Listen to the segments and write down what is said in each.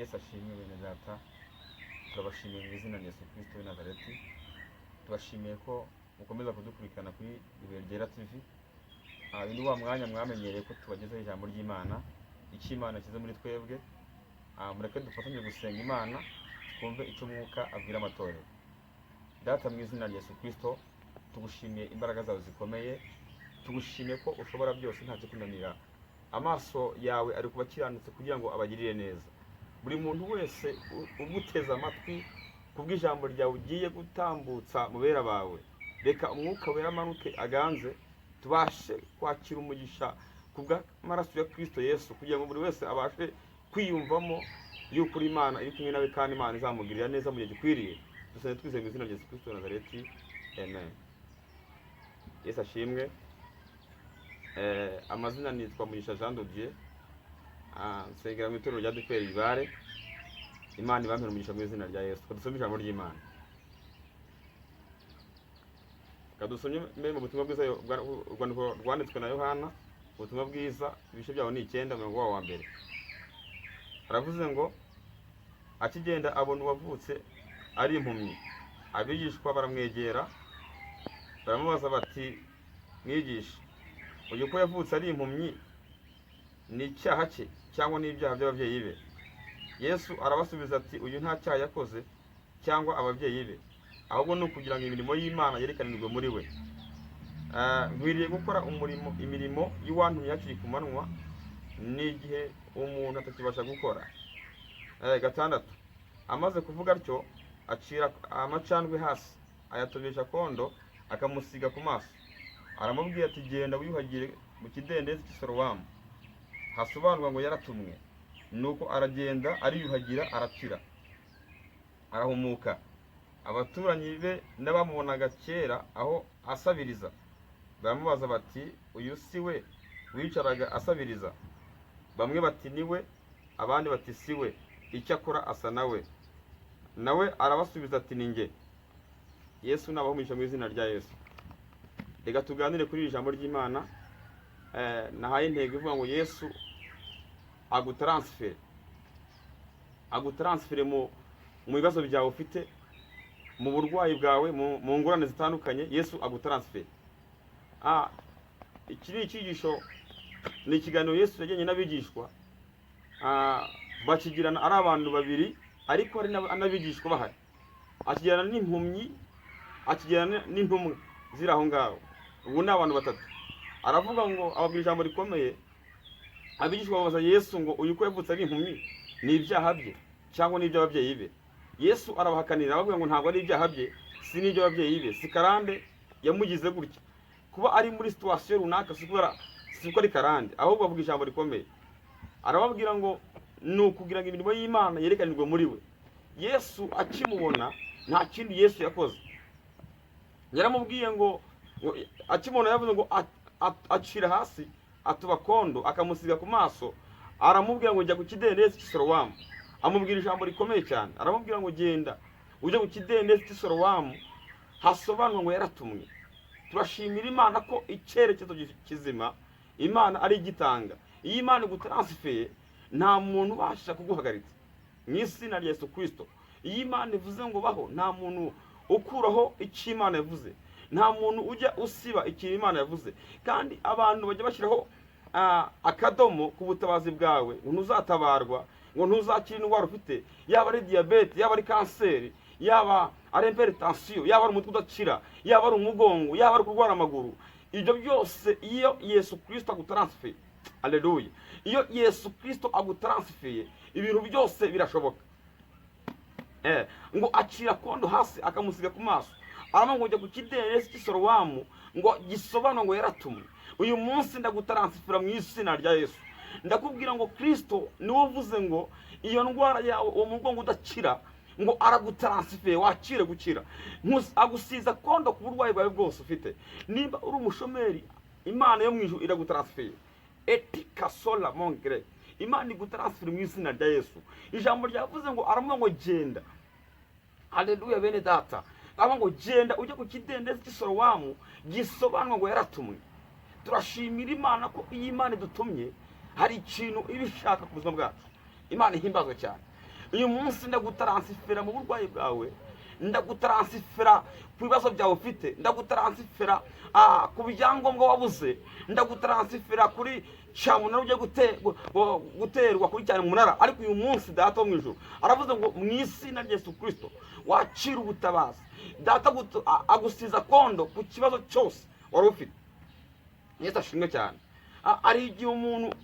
Yesu ashimwe. Bene data, turabashimiye mu izina rya Yesu Kristo w'i Nazareti. Tubashimiye ko mukomeza kudukurikirana kuri Ibuye Ryera TV. Uyu ni wa mwanya mwamenyereye ko tubagezaho ijambo ry'Imana, icyo Imana ashyize muri twebwe. Mureke dufatanye gusenga Imana, twumve icyo Umwuka abwira amatorero. Data, mu izina rya Yesu Kristo, tugushimiye imbaraga zawe zikomeye, tugushimiye ko ushobora byose, ntacyo kunanira. Amaso yawe ari ku bakiranutse kugira ngo abagirire neza. Buri muntu wese uguteze amatwi kubw'ijambo ryawe ugiye gutambutsa mu bera bawe, reka Umwuka Wera amanuke aganze, tubashe kwakira umugisha kubw'amaraso ya Kristo Yesu, kugira ngo buri wese abashe kwiyumvamo yuko uri Imana iri kumwe nawe, kandi Imana izamugirira neza mu gihe gikwiriye. Dusenze twizeye mu izina rya Yesu Kristo wa Nazareti, amen. Yesu ashimwe. Amazina nitwa Mugisha Jean de Dieu. Nsengera mu itorero rya ADEPR Ibare. Imana ibampere umugisha mu izina rya Yesu. Kadusome ijambo ry'Imana, kadusome mu butumwa bwiza, urwandiko rwanditswe na Yohana, ubutumwa bwiza, ibice byaho ni 9, umurongo wawo wa mbere. Haravuze ngo: "Akigenda abona uwavutse ari impumyi. Abigishwa baramwegera, baramubaza bati: 'Mwigisha, uyu ko yavutse ari impumyi, ni icyaha cye cyangwa ni ibyaha by'ababyeyi be?' Yesu arabasubiza ati: 'Uyu nta cyaha yakoze cyangwa ababyeyi be, ahubwo ni ukugira ngo imirimo y'Imana yerekanirwe muri we. Nkwiriye gukora umurimo imirimo y'uwantumye hakiri ku manywa, n'igihe umuntu atakibasha gukora.'" 6: "Amaze kuvuga atyo, acira amacandwe hasi, ayatobesha kondo, akamusiga ku maso. Aramubwira ati: 'Genda wiyuhagire mu kidendezi cy'i Sorowamu,' hasobanurwa ngo yaratumwe. Nuko aragenda, ariyuhagira, arakira, arahumuka. Abaturanyi be n'abamubonaga kera aho asabiriza baramubaza bati: 'Uyu si we wicaraga asabiriza?' Bamwe bati: 'Ni we,' abandi bati: 'Si we, icyakora asa nawe.' Nawe arabasubiza ati: 'Ni njye.'" Yesu nabahumisha mu izina rya Yesu. Reka tuganire kuri iri jambo ry'Imana. Nahaye intego ivuga ngo Yesu agutaransifere, agutaransifere mu bibazo byawe ufite, mu burwayi bwawe, mu ngorane zitandukanye. Yesu agutaransifere. Iki ni icyigisho, ni ikiganiro Yesu yagiranye n'abigishwa. Bakigirana ari abantu babiri, ariko hari n'abigishwa bahari. Akigirana n'impumyi, akigirana n'intumwa ziri aho ngaho. Ubu ni abantu batatu. Aravuga ngo, ababwira ijambo rikomeye. Abigishwa babaza Yesu ngo: "Uyu ko yavutse ari impumyi, ni ibyaha bye cyangwa ni iby'ababyeyi be?" Yesu arabahakanira, ababwira ngo ntabwo ari ibyaha bye, si n'iby'ababyeyi be, si karande yamugize gutya. Kuba ari muri situation runaka si kubera, si uko ari karande. Ahubwo avuga ijambo rikomeye, arababwira ngo ni ukugira ngo imirimo y'Imana yerekanirwe muri we. Yesu akimubona, nta kindi Yesu yakoze, yaramubwiye ngo akimubona yavuze ngo acira hasi, atuba kondo, akamusiga ku maso. Aramubwira ngo: "Jya ku kidendezi cy'i Sorowamu." Amubwira ijambo rikomeye cyane, aramubwira ngo: "Genda ujye ku kidendezi cy'i Sorowamu," hasobanurwa ngo yaratumwe. Turashimira Imana ko icyerekezo kizima Imana ari igitanga. Iyo Imana igutaransifeye, nta muntu ubasha kuguhagaritsa mu izina rya Yesu Kristo. Iyo Imana ivuze ngo baho, nta muntu ukuraho icyo Imana yavuze, nta muntu ujya usiba ikintu Imana yavuze. Kandi abantu bajya bashyiraho akadomo ku butabazi bwawe, ngo ntuzatabarwa, ngo ntuzakira indwara ufite, yaba ari diyabete, yaba ari kanseri, yaba ari hypertension, yaba ari umutwe udakira, yaba ari umugongo, yaba ari kurwara amaguru. Ibyo byose, iyo Yesu Kristo agutaransifeye, aleluya, iyo Yesu Kristo agutaransifeye, ibintu byose birashoboka. Ngo acira kondo hasi, akamusiga ku maso, aravuga ngo: "Jya ku kidendezi cy'i Sorowamu," ngo gisobanura ngo yaratumwe. Uyu munsi ndagutaransifira mu izina rya Yesu. Ndakubwira ngo Kristo niwe uvuze ngo iyo ndwara yawe, uwo mugongo udakira, ngo aragutaransifeye, wakire gukira. Agusiza kondo ku burwayi bwawe bwose ufite. Niba uri umushomeri, Imana yo mu ijuru iragutaransifeye. Etika sola mongere, Imana igutaransifere mu izina rya Yesu. Ijambo ryavuze ngo, aravuga ngo: "Genda." Haleluya, bene data. Aravuga ngo: "Genda ujye ku kidendezi cy'i Sorowamu," gisobanura ngo yaratumwe. Turashimira Imana ko iyo Imana idutumye, hari ikintu iba ishaka ku buzima bwacu. Imana ihimbazwe cyane. Uyu munsi ndagutaransifera mu burwayi bwawe, ndagutaransifera ku bibazo byawe ufite, ndagutaransifera ku byangombwa wabuze, ndagutaransifera kuri cyamunara ugiye guterwa kuri cyane munara. Ariko uyu munsi Data wo mu ijuru aravuze ngo mu izina rya Yesu Kirisito wakira ubutabazi. Data agusiza kondo ku kibazo cyose wari ufite. Yesu ashimwe cyane. Hari igihe umuntu,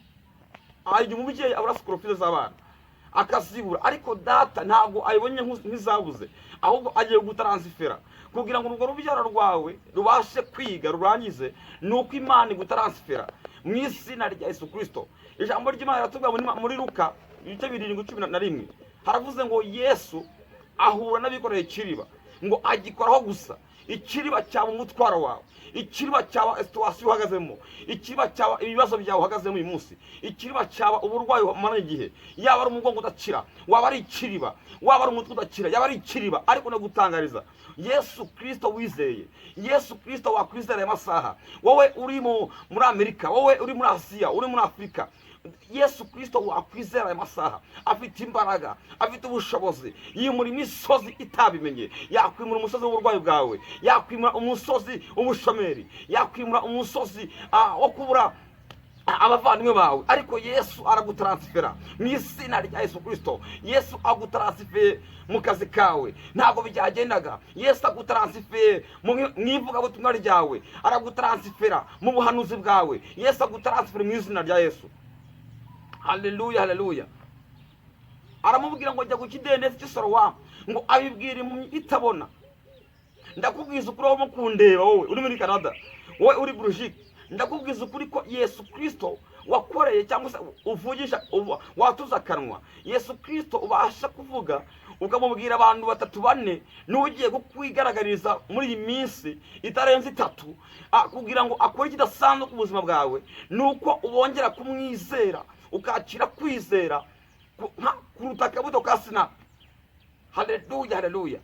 hari igihe umubyeyi abura school fees z'abana akazibura, ariko Data ntabwo ayibonye nk'izabuze, ahubwo agiye gutaransifera kugira ngo urwo rubyaro rwawe rubashe kwiga rurangize. Ni uko Imana igutaransifera mu izina rya Yesu Kirisito. Ijambo ry'Imana riratubwira muri Luka ibice 7:11, haravuze ngo Yesu ahura n'abikoreye ikiriba, ngo agikoraho gusa. Ikiriba cyaba umutwaro wawe, ikiriba cyaba situation uhagazemo, ikiriba cyaba ibibazo byawe uhagazemo uyu munsi, ikiriba cyaba uburwayi umaranye igihe, yaba ari umugongo udakira, waba ari ikiriba, waba ari umutwe udakira, yaba ari ikiriba. Ariko ndagutangariza, Yesu Kirisito wizeye, Yesu Kirisito wakwizera aya masaha, wowe uri muri Amerika, wowe uri muri Asiya, uri muri Afurika, Yesu Kirisito wakwizera aya masaha afite imbaraga, afite ubushobozi, yimura imisozi itabimenye. Yakwimura umusozi w'uburwayi bwawe, yakwimura umusozi w'ubushomeri, yakwimura umusozi wo kubura abavandimwe bawe. Ariko Yesu aragutaransifera mu izina rya Yesu Kirisito. Yesu agutaransifeye mu kazi kawe, ntabwo byagendaga. Yesu agutaransifeye mu ivugabutumwa ryawe, aragutaransifera mu buhanuzi bwawe. Yesu agutaransifera mu izina rya Yesu. Haleluya, haleluya. Aramubwira ngo jya ku kidendezi cy'Isorowamu, ngo abibwira impumyi itabona. Ndakubwiza ukuri, wowe kundeba, wowe uri muri Canada, wowe uri Belgique, ndakubwiza ukuri ko Yesu Kirisito wakoreye cyangwa se uvugisha, watuza akanwa, Yesu Kirisito ubasha kuvuga ukamubwira abantu batatu bane, niwe ugiye kukwigaragariza muri iyi minsi itarenze 3, kugira ngo akore ikidasanzwe ku buzima bwawe. Ni uko ubongera kumwizera, ukakira kwizera kuruta akabuto ka sinapi. Haleluya, haleluya.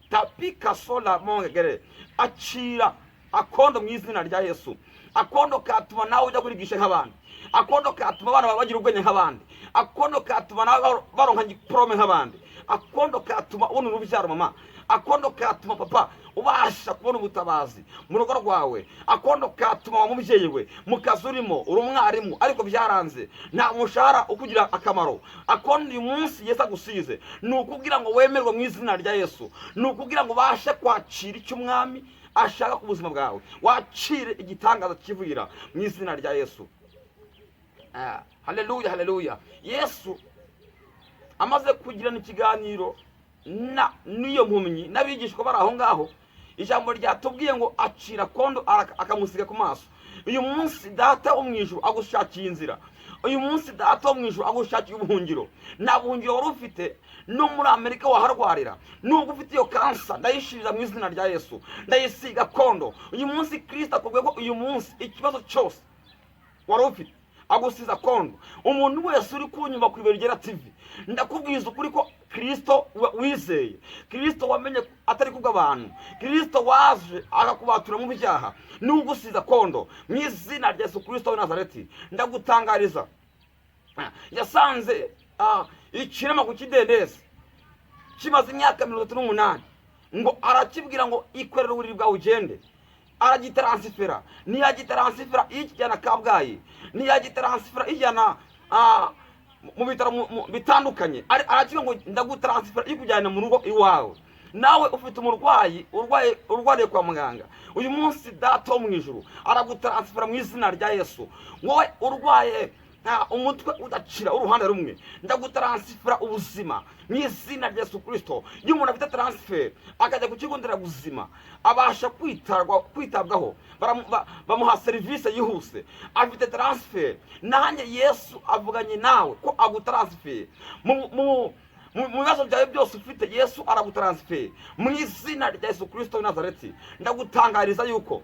Tapika sola mongegere. Acira akondo mu izina rya Yesu. Akondo katuma nawe ujya kurigisha nk'abandi, akondo katuma abana bawe bagira ubwenge nk'abandi, akondo katuma nawe baronka diplôme nk'abandi, akondo katuma ubona urubyaro mama, akondo katuma papa ubasha kubona ubutabazi mu rugo rwawe, akondo katuma wa mubyeyi we mu kazi urimo, uri umwarimu ariko byaranze, nta mushahara ukugira akamaro. Akondo uyu munsi Yesu agusize ni ukubwira ngo wemerwe mu izina rya Yesu, ni ukubwira ngo ubashe kwakira icyo umwami ashaka ku buzima bwawe, wakire igitangaza kivugira mu izina rya Yesu. Haleluya, haleluya. Yesu amaze kugirana ikiganiro na n'iyo mpumyi n'abigishwa bari aho ngaho, ijambo ryatubwiye ngo acira kondo akamusiga ku maso. Uyu munsi Data wo mu ijuru agushakiye inzira. Uyu munsi Data wo mu ijuru agushakiye ubuhungiro. Nta buhungiro wari ufite, no muri Amerika waharwarira. Nubwo ufite iyo kansa, ndayishirira mu izina rya Yesu, ndayisiga kondo. Uyu munsi Kirisito akubwiye ko uyu munsi ikibazo cyose wari ufite agusiza kondo. Umuntu wese uri kunyumva ku Ibero Ryera TV, ndakubwiza ukuri ko Kirisito wizeye, Kirisito wamenye atari kubw'abantu, Kirisito waje akakubatura mu byaha, n'ugusiza kondo mu izina rya Yesu Kirisito w'i Nazareti. Ndagutangariza, yasanze ikirema ku kidendezi kimaze imyaka 38, ngo arakibwira ngo ikorere uburiri bwawe ugende. Aragitaransifera, ntiyagitaransifera ikijyana Kabgayi, ntiyagitaransifera ijyana mu bitaro bitandukanye. Arakibwira ngo ndagutaransifera ikujyana mu rugo iwawe. Nawe ufite umurwayi urwaye, urwariye kwa muganga, uyu munsi Data wo mu ijuru aragutaransifera mu izina rya Yesu. Wowe urwaye umutwe udakira uruhande rumwe, ndagutaransifera ubuzima mu izina rya Yesu Kirisito. Iyo umuntu afite transfert akajya ku kigo nderabuzima, abasha kwitabwaho, bamuha serivisi yihuse, afite transfert. Nanjye Yesu avuganye nawe ko agutaransifeye mu bibazo byawe byose ufite. Yesu aragutaransifeye mu izina rya Yesu Kirisito w'i Nazareti. Ndagutangariza yuko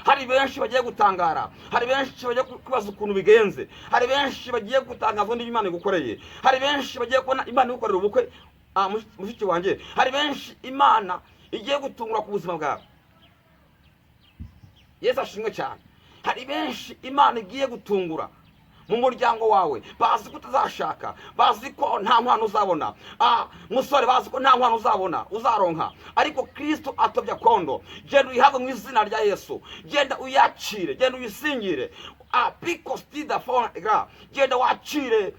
hari benshi bagiye gutangara, hari benshi bagiye kwibaza ukuntu bigenze, hari benshi bagiye gutangazwa n'ibyo Imana igukoreye, hari benshi bagiye kubona Imana igukorera ubukwe. Mushiki wanjye, hari benshi Imana igiye gutungura ku buzima bwawe. Yesu ashimwe cyane. Hari benshi Imana igiye gutungura. Mu muryango wawe bazi ko utazashaka, bazi ko nta nkwano uzabona. Musore, bazi ko nta nkwano uzabona, uzaronka, ariko Kristo atobya kondo. Genda uyihabwe mu izina rya Yesu. Genda uyakire, genda uyisingire. Pikostida fona, genda wakire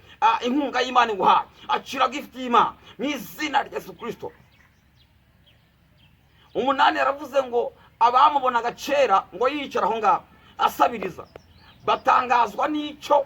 inkunga y'Imana iguhaye. Akira gift y'Imana mu izina rya Yesu Kristo. 8 yaravuze ngo abamubonaga kera ngo yicara aho ngaho asabiriza batangazwa n'icyo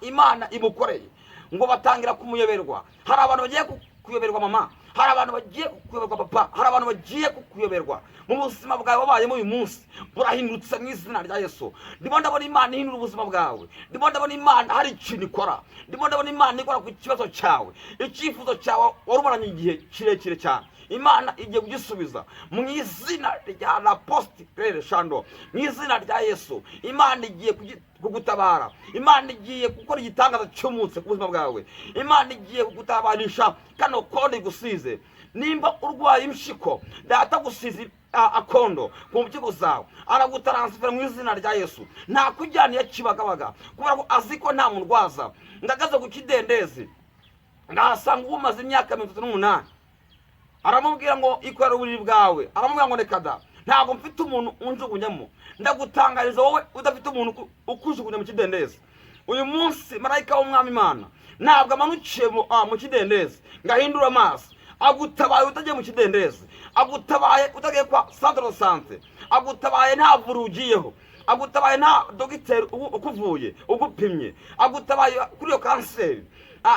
Imana imukoreye, ngo batangira kumuyoberwa. Hari abantu bagiye kuyoberwa mama, hari abantu bagiye kuyoberwa papa, hari abantu bagiye kukuyoberwa mu buzima bwawe wabayemo. Uyu munsi burahindutse mu izina rya Yesu. Ndimo ndabona Imana ihindura ubuzima bwawe. Ndimo ndabona Imana hari ikintu ikora. Ndimo ndabona Imana ikora ku kibazo cyawe, icyifuzo cyawe wari umaranye igihe kirekire cyane. Imana igiye kugisubiza mu izina rya la poste claire shando, mu izina rya Yesu. Imana igiye kugutabara. Imana igiye gukora igitangaza cy'umunsi ku buzima bwawe. Imana igiye kugutabarisha kano kondo igusize. Nimba urwaye impyiko, Data gusize akondo ku mpyiko zawe, aragutaransifera mu izina rya Yesu. Nta kujyana Kibagabaga, kubera ko azi ko nta murwaza. Ndagaze ku kidendezi, ndahasanga umaze imyaka 38. Aramubwira ngo ikorera uburiri bwawe. Aramubwira ngo reka da, ntabwo mfite umuntu unjugunyamo. Ndagutangariza wowe udafite umuntu ukujugunya mu kidendezi, uyu munsi marayika w'Umwami Imana ntabwo amanukiye mu kidendezi ngo ahindure amazi. Agutabaye utagiye mu kidendezi, agutabaye utagiye kwa centre de santé, agutabaye nta vuriro ugiyeho, agutabaye nta dogiteri ukuvuye ugupimye, agutabaye kuri iyo kanseri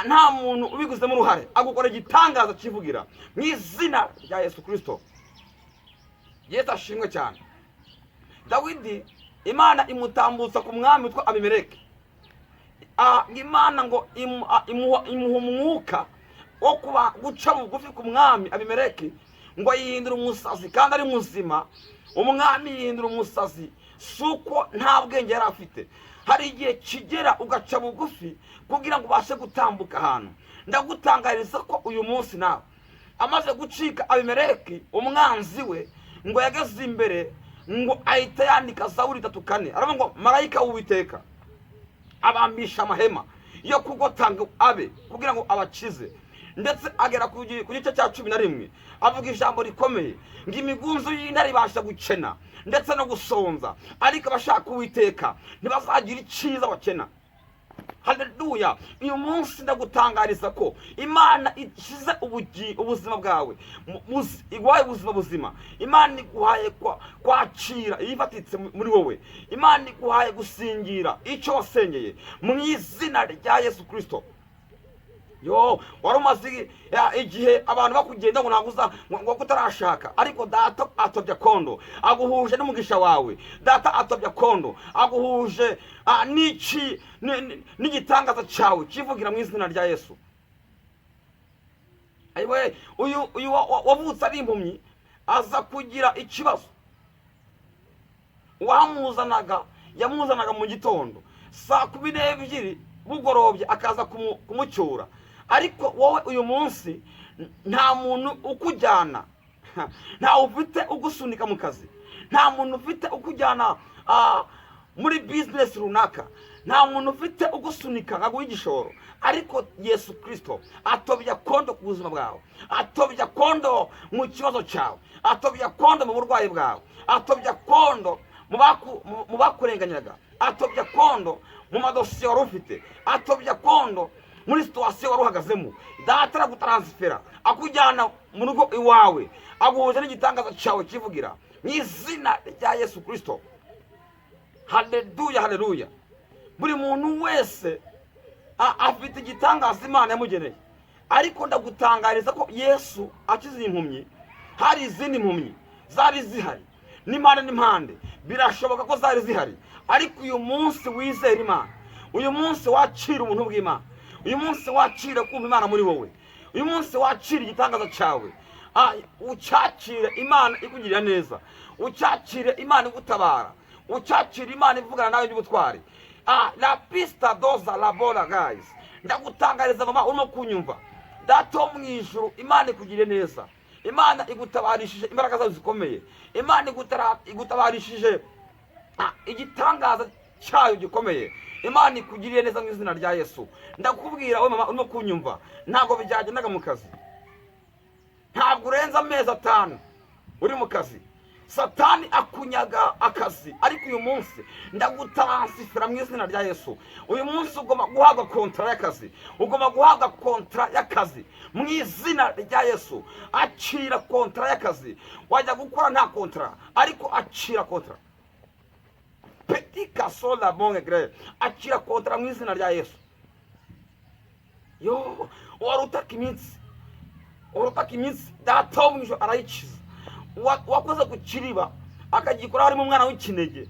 nta muntu ubigizemo uruhare. Agukora igitangaza kivugira mu izina rya Yesu Kirisito. Yesu ashimwe cyane. Dawidi Imana imutambutsa ku mwami witwa Abimeleki. Imana ngo imuha umwuka wo kuba guca bugufi ku mwami Abimeleki, ngo yihindura umusazi kandi ari muzima. Umwami yihindura umusazi, si uko nta bwenge yari afite. Hari igihe kigera ugaca bugufi kugira ngo ubashe gutambuka ahantu. Ndagutangariza ko uyu munsi nawe amaze gucika Abimeleki umwanzi we, ngo yageze imbere ngo ahita yandika Zaburi 3:4, aravuga ngo marayika w'Uwiteka abambisha amahema yo kugotanga abe kugira ngo abakize. Ndetse agera ku gice cya 11, avuga ijambo rikomeye ngo imigunzu y'intare ibasha gukena ndetse no gusonza, ariko abashaka Uwiteka ntibazagira icyiza bakena. Haleluya! Uyu munsi ndagutangariza ko Imana ishyize ubuzima bwawe iguhaye ubuzima buzima. Imana iguhaye kwakira iyifatitse muri wowe. Imana iguhaye gusingira icyo wasengeye mu izina rya Yesu Kirisito. Yo, wari umaze igihe abantu bakugenda ngo ntabwo uza, ngo utarashaka, ariko Data atobya kondo, aguhuje n'umugisha wawe. Data atobya kondo, aguhuje n'iki n'igitangaza cyawe kivugira mu izina rya Yesu. Ayiwe, uyu wavutse ari impumyi aza kugira ikibazo. Uwamuzanaga yamuzanaga mu gitondo saa 12, bugorobye akaza kumucyura. Ariko wowe uyu munsi nta muntu ukujyana, ntawe ufite ugusunika mu kazi, nta muntu ufite ukujyana muri bizinesi runaka, nta muntu ufite ugusunika ngo aguhe igishoro, ariko Yesu Kirisito atobya kondo ku buzima bwawe, atobya kondo mu kibazo cyawe, atobya kondo mu burwayi bwawe, atobya kondo mu bakurenganyaga, atobya kondo mu madosiye wari ufite, atobya kondo muri situation wari uhagazemo. Data aragutaransifera, akujyana mu rugo iwawe, aguhuza n'igitangaza cyawe kivugira mu izina rya Yesu Kirisito. Haleluya, haleluya! Buri muntu wese afite igitangaza Imana yamugeneye, ariko ndagutangariza ko Yesu akize impumyi, hari izindi mpumyi zari zihari n'impande n'impande, birashoboka ko zari zihari. Ariko uyu munsi wizera Imana, uyu munsi wakira ubuntu bw'Imana, uyu munsi wakira kumva Imana muri wowe, uyu munsi wakira igitangaza cyawe, ucyakire Imana ikugirira neza, ucyakire Imana igutabara, ucyakire Imana ivugana nawe by'ubutwari. La pista doza la bola guys. Ndagutangariza mama urimo kunyumva, Data wo mu ijuru Imana ikugiriye neza, Imana igutabarishije imbaraga zayo zikomeye, Imana igutabarishije igitangaza cyayo gikomeye. Imana ikugiriye neza mu izina rya Yesu. Ndakubwira wowe mama urimo kunyumva, ntabwo byagendaga mu kazi, ntabwo urenza amezi 5 uri mu kazi, Satani akunyaga akazi. Ariko uyu munsi ndagutaransifira mu izina rya Yesu. Uyu munsi ugomba guhabwa kontara y'akazi, ugomba guhabwa kontara y'akazi mu izina rya Yesu. Acira kontara y'akazi. Wajya gukora nta kontara, ariko acira kontara. Peti kasola bonge gre, acira kontara mu izina rya Yesu. Yo, wari utaka iminsi, wari utaka iminsi, Data wo mu ijuru arayikiza. Wakoze ku kiriba akagikora harimo umwana w'ikinege,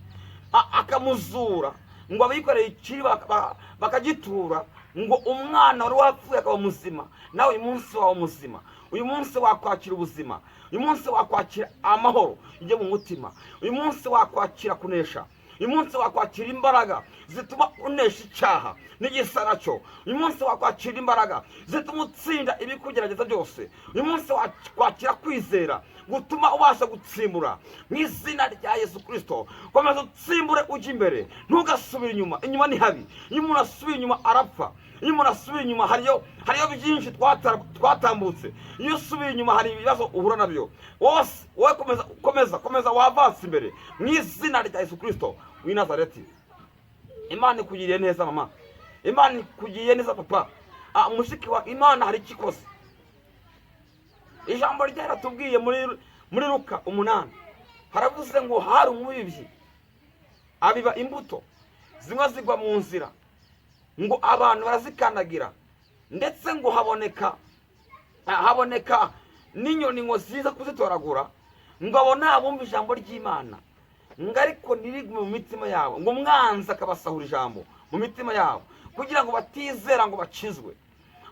akamuzura ngo abikoreye ikiriba bakagitura, ngo umwana wari wapfuye akaba muzima. Nawe uyu munsi wawe muzima, uyu munsi wakwakira ubuzima, uyu munsi wakwakira amahoro ijye mu mutima, uyu munsi wakwakira kunesha, uyu munsi wakwakira imbaraga zituma unesha icyaha n'igisa nacyo, uyu munsi wakwakira imbaraga zituma utsinda ibikugerageza byose, uyu munsi wakwakira kwizera gutuma ubasha gutsimbura mu izina rya Yesu Kirisito. Komeza utsimbure ujya imbere, ntugasubire inyuma. Inyuma ni habi, iyo umuntu asubiye inyuma arapfa. Iyo umuntu asubiye inyuma hariyo byinshi twatambutse. Iyo usubiye inyuma hari ibibazo uhura nabyo. Wose wowe komeza, komeza, komeza, wavanse imbere mu izina rya Yesu Kirisito w'i Nazareti. Imana ikugiriye neza mama, Imana ikugiriye neza papa. Mushiki wa Imana hari icyo ikoze. Ijambo ryaratubwiye muri Luka 8, haravuze ngo hari umubibyi abiba imbuto, zimwe zigwa mu nzira, ngo abantu barazikandagira, ndetse ngo haboneka n'inyoni ngo ziza kuzitoragura. Ngo abo nabumva ijambo ry'Imana, ngo ariko ntirigume mu mitima yabo, ngo umwanzi akabasahura ijambo mu mitima yabo kugira ngo batizera ngo bakizwe.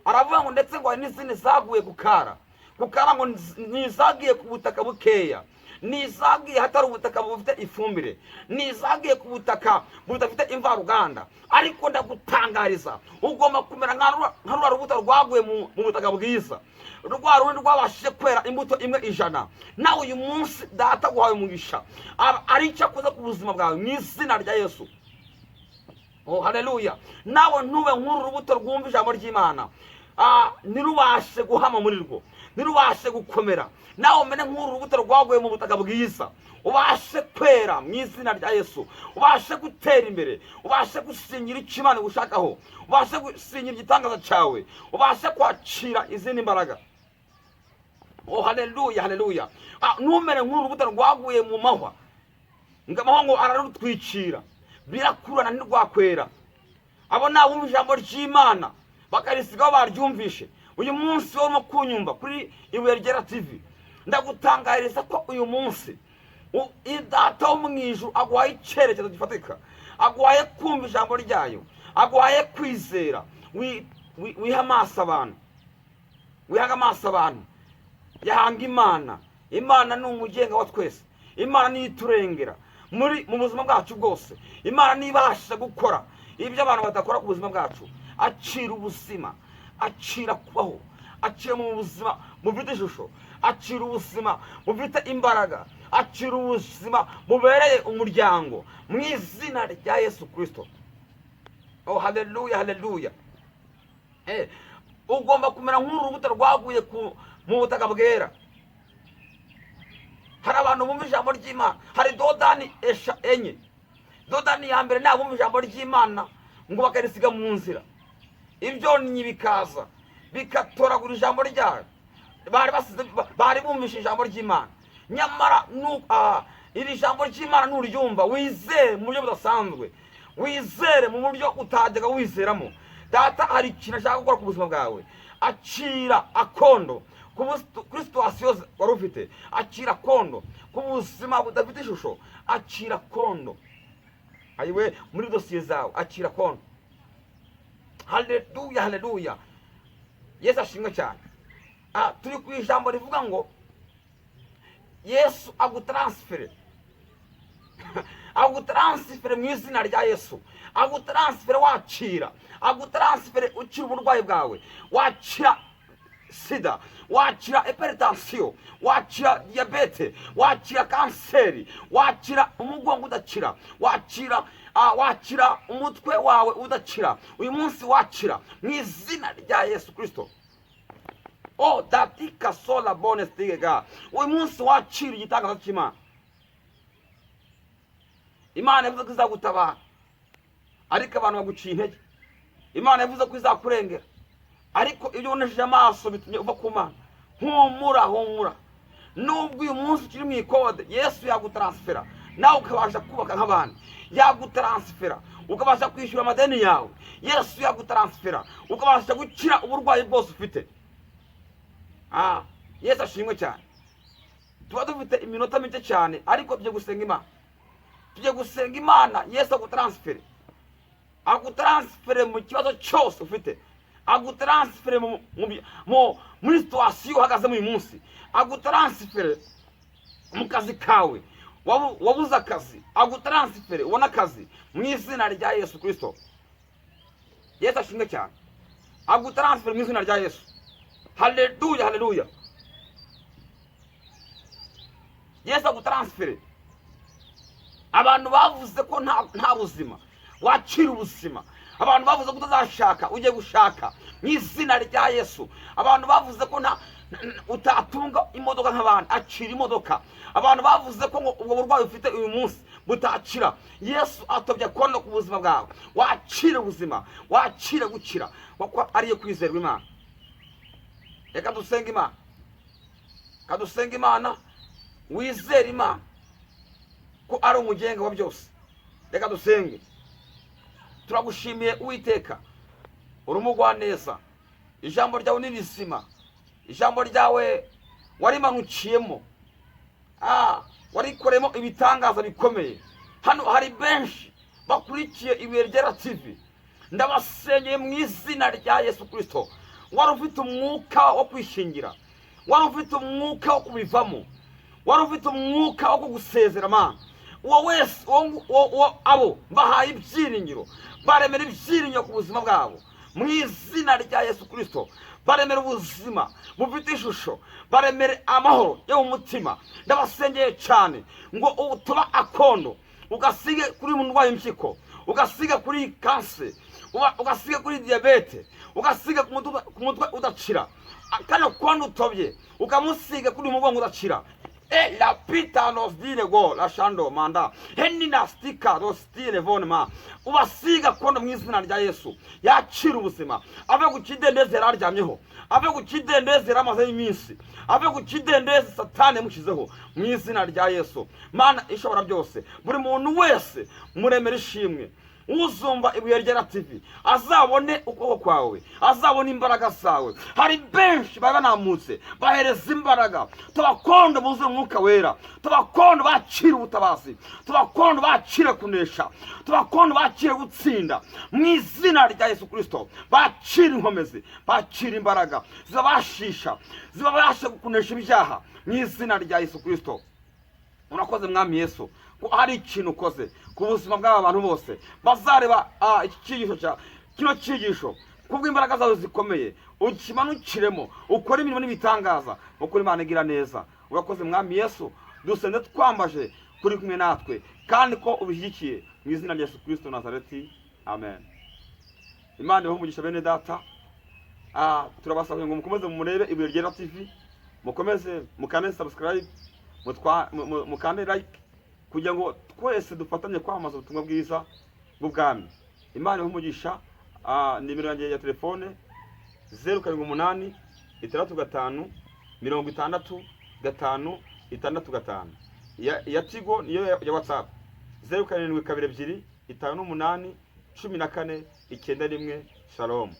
Aravuga ngo ndetse ngo hari n'izindi zaguye ku kara, ku kara ngo nizagiye ku butaka bukeya, nizagiye hatari ubutaka bufite ifumbire, nizagiye ku butaka budafite imvaruganda. Ariko ndagutangariza, ugomba kumera nka ruriya rubuto rwaguye mu butaka bwiza, rwa rundi rwabashije kwera imbuto imwe 100. Nawe uyu munsi Data guhaye umugisha, ari icyo akoze ku buzima bwawe mu izina rya Yesu. Oh, haleluya. Nawe ntube nk'uru rubuto rwumva ijambo ry'Imana, ntirubashe guhama muri rwo, ntirubashe gukomera. Nawe umere nk'uru rubuto rwaguye mu butaka bwiza, ubashe kwera mu izina rya Yesu, ubashe gutera imbere, ubashe gusingira icyo Imana igushakaho, ubashe gusingira igitangaza cyawe, ubashe kwakira izindi mbaraga. Oh, haleluya, haleluya. Ntumere nk'uru rubuto rwaguye mu mahwa, ngo amahwa ngo ararutwikira, birakurana ntirwakwera. Abo ni abumva ijambo ry'Imana bakarisigaho baryumvishe. Uyu munsi wowe urimo kunyumva kuri Ibuye Ryera TV, ndagutangariza ko uyu munsi Data wo mu ijuru aguhaye icyerekezo gifatika, aguhaye kumva ijambo ryayo, aguhaye kwizera. Wiha amaso abantu, wihaga amaso abantu, yahanga Imana. Imana ni umugenga wa twese, Imana niyo iturengera mu buzima bwacu bwose. Imana niyo ibasha gukora ibyo abantu badakora ku buzima bwacu. Acira ubuzima, acira kubaho, acira mu buzima bufite ishusho, acira ubuzima bufite imbaraga, acira ubuzima bubereye umuryango mu izina rya Yesu Kirisito. Oh, haleluya, haleluya. Ugomba kumera nk'uru rubuto rwaguye mu butaka bwera. Hari abantu bumva ijambo ry'Imana, hari dodani 4. Dodani ya mbere ni abumva ijambo ry'Imana ngo bakarisiga mu nzira, ibyonnyi bikaza bikatoragura ijambo ryayo. Bari basize, bari bumvishe ijambo ry'Imana, nyamara iri jambo ry'Imana nuryumva wizere mu buryo budasanzwe, wizere mu buryo utajyaga wizeramo. Data hari ikintu ashaka gukora ku buzima bwawe. Acira akondo kuri situwasiyo wari ufite, acira kondo ku buzima budafite ishusho, acira kondo ayiwe muri dosiye zawe, acira kondo. Haleluya, haleluya. Yesu ashimwe cyane. Turi ku ijambo rivuga ngo Yesu agutaransifere, agutaransifere mu izina rya Yesu. Agutaransifere wakira, agutaransifere ukira uburwayi bwawe, wakira sida, wakira hypertension, wakira diyabete, wakira kanseri, wakira umugongo udakira, wakira umutwe wawe udakira. Uyu munsi wakira mu izina rya Yesu Kirisito. O datika sola bone stigega. Uyu munsi wakira igitangaza cy'Imana. Imana yavuze ko izagutabara, ariko abantu baguciye intege. Imana yavuze ko izakurengera, ariko ibyo ubonesheje amaso bitumye uva ku Mana. Humura, humura, nubwo uyu munsi ukiri mu ikode, Yesu yagutaransifera nawe ukabasha kubaka nk'abandi. Yagutaransifera ukabasha kwishyura amadeni yawe. Yesu yagutaransifera ukabasha gukira uburwayi bwose ufite. Yesu ashimwe cyane. Tuba dufite iminota mike cyane, ariko tujye gusenga Imana, tujye gusenga Imana. Yesu agutaransifere, agutaransifere mu kibazo cyose ufite, agutaransifere muri situation uhagazemo uyu munsi, agutaransifere mu kazi kawe. Wabuze akazi, agutaransifere ubone akazi mu izina rya Yesu Kirisito. Yesu ashimwe cyane. Agutaransifere mu izina rya Yesu. Haleluya, haleluya. Yesu agutaransifere. Abantu bavuze ko nta buzima, wakira ubuzima. Abantu bavuze ko utazashaka, ugiye gushaka mu izina rya Yesu. Abantu bavuze ko nta utatunga imodoka nk'abandi, acira imodoka. Abantu bavuze ko ngo ubwo burwayi ufite uyu munsi butakira, Yesu atobye kono ku buzima bwawe. Wakire ubuzima, wakire gukira, kuko ariyo kwizerwa Imana. Reka dusenge Imana, reka dusenge Imana. Wizere Imana ko ari umugenga wa byose. Reka dusenge. Turagushimiye Uwiteka, uri umugwaneza, ijambo ryawe ni rizima, ijambo ryawe warimanukiyemo, warikoremo ibitangaza bikomeye. Hano hari benshi bakurikiye Ibuye Ryera TV, ndabasengeye mu izina rya Yesu Kirisito. Wari ufite umwuka wo kwishingira, wari ufite umwuka wo kubivamo, wari ufite umwuka wo kugusezera, Mana, uwo wese uwo abo bahaye ibyiringiro, baremera ibyiringiro ku buzima bwabo mu izina rya Yesu Kirisito. Baremera ubuzima bufite ishusho, baremere amahoro yo mu mutima. Ndabasengeye cyane ngo utuba akondo ugasige kuri umuntu urwaye impyiko, ugasige kuri kanseri, ugasige kuri diyabete, ugasige ku mutwe udakira. Kano kondo utobye ukamusiga kuri umugongo udakira. E la pita nos dire go la shando manda henina stika dos stile vonma. Ubasiga kondo mu izina rya Yesu, yakira ubuzima, ave ku kidendezi yari aryamyeho, ave ku kidendezi yari amazeho iminsi, ave ku kidendezi Satani yamushyizeho mu izina rya Yesu. Mana ishobora byose, buri muntu wese muremera ishimwe. Uzumva Ibuye Ryera TV azabone ukuboko kwawe, azabone imbaraga zawe. Hari benshi baba banamutse, bahereza imbaraga. Tubakondo buzuye umwuka wera, tubakondo bakira ubutabazi, tubakondo bakire kunesha, tubakondo bakire gutsinda mu izina rya Yesu Kirisito. Bakire inkomezi, bakire imbaraga zibabashisha, zibabasha kunesha ibyaha mu izina rya Yesu Kirisito. Urakoze Mwami Yesu ko hari ikintu ukoze ku buzima bw'aba bantu bose bazareba iki cyigisho cya kino cyigisho. Kubw'imbaraga zawe zikomeye ukimanukiremo, ukore imirimo n'ibitangaza, ukore Imana igira neza. Urakoze Mwami Yesu, dusenze twambaje kuri kumwe natwe kandi ko ubishyigikiye mu izina rya Yesu Kirisito Nazareti, amen. Imana ibahe umugisha bene data. Turabasabye ngo mukomeze murebe Ibuye Ryera TV, mukomeze mukande subscribe, mukande like, kugira ngo twese dufatanye kwamamaza ubutumwa bwiza bw'ubwami. Imana ibahe umugisha. Nimero yanjye ya telefone 078 65 60 5 6 5. Ya Tigo niyo ya WhatsApp 0722 58 14 91. Shalom.